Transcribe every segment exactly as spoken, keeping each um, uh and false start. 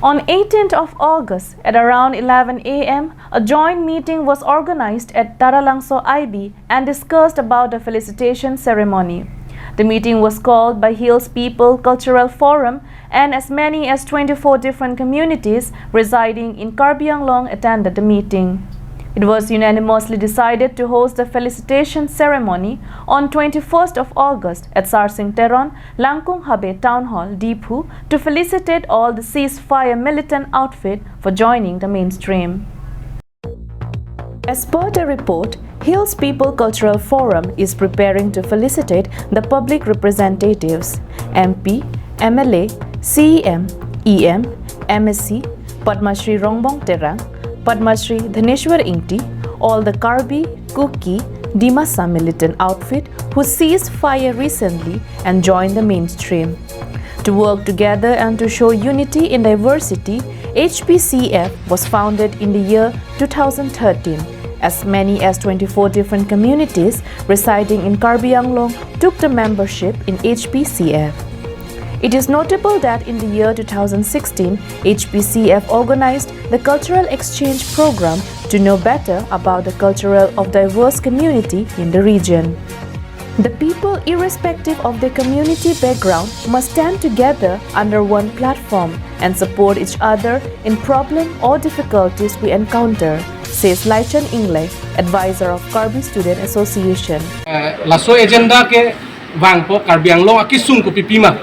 On eighteenth of August, at around eleven a m, a joint meeting was organized at Taralangso I B and discussed about the felicitation ceremony. The meeting was called by Hills People Cultural Forum, and as many as twenty-four different communities residing in Karbi Anglong attended the meeting. It was unanimously decided to host the felicitation ceremony on twenty-first of August at Sarsing Teron, Langkung Habe Town Hall, Diphu, to felicitate all the ceasefire militant outfit for joining the mainstream. As per the report, Hills People Cultural Forum is preparing to felicitate the public representatives, M P, M L A, C E M, E M, M A C, Padma Shri Rongbong Terang, Padma Shri Dhaneshwar Ingti, all the Karbi, Kuki, Dimasa militant outfit who ceased fire recently and joined the mainstream. To work together and to show unity in diversity, H P C F was founded in the year two thousand thirteen. As many as twenty-four different communities residing in Karbi Anglong took the membership in H P C F. It is notable that in the year two thousand sixteen, H P C F organized the cultural exchange program to know better about the cultural of diverse community in the region. The people, irrespective of their community background, must stand together under one platform and support each other in problem or difficulties we encounter, says Laichan Engleng, advisor of Karbi Student Association. Eh, laso agenda kevangpo Karbi Anglong akesung kopipima.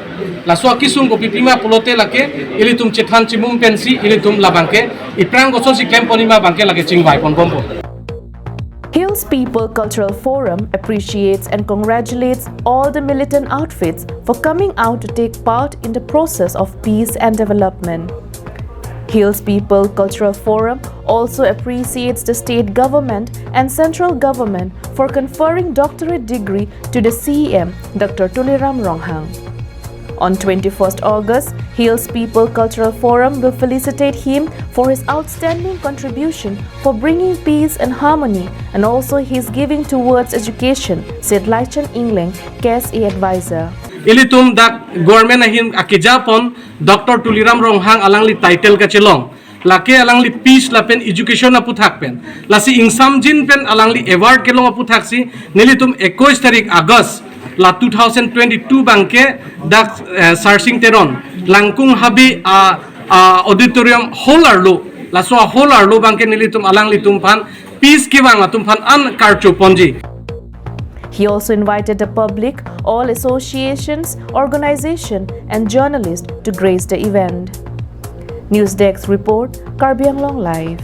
Laso akesung kopipima pulote lake ilitum chethan chimum pensi ilitum labangke iphrang kosonsi klempon ima abangke lake chingvai ponbompo. Hills People Cultural Forum appreciates and congratulates all the militant outfits for coming out to take part in the process of peace and development. Hills People Cultural Forum also appreciates the state government and central government for conferring doctorate degree to the C E M, Doctor Tuliram Ronghang. On twenty-first August, Hills People Cultural Forum will felicitate him for his outstanding contribution for bringing peace and harmony and also his giving towards education, said Laichan Engleng, K S A advisor. Ilitum dak government ahin akejapon Doctor Tuliram Ronghang alangli title kachelong. Lake alangli peace lapen education aputhak pen. Lasi ingsamjin pen alangli award kelong aputhaksi nelitum ekkois tarik August la two thousand twenty-two abangke dak, eh, Sarsing Teron Langkung Habe a, a auditorium hall arlo. Laso a hall arlo abangke nelitum alanglitum aphan peace kevang atum aphan an karcho ponji. He also invited the public, all associations, organization and journalists to grace the event. News Desk Report, Karbi Anglong Live.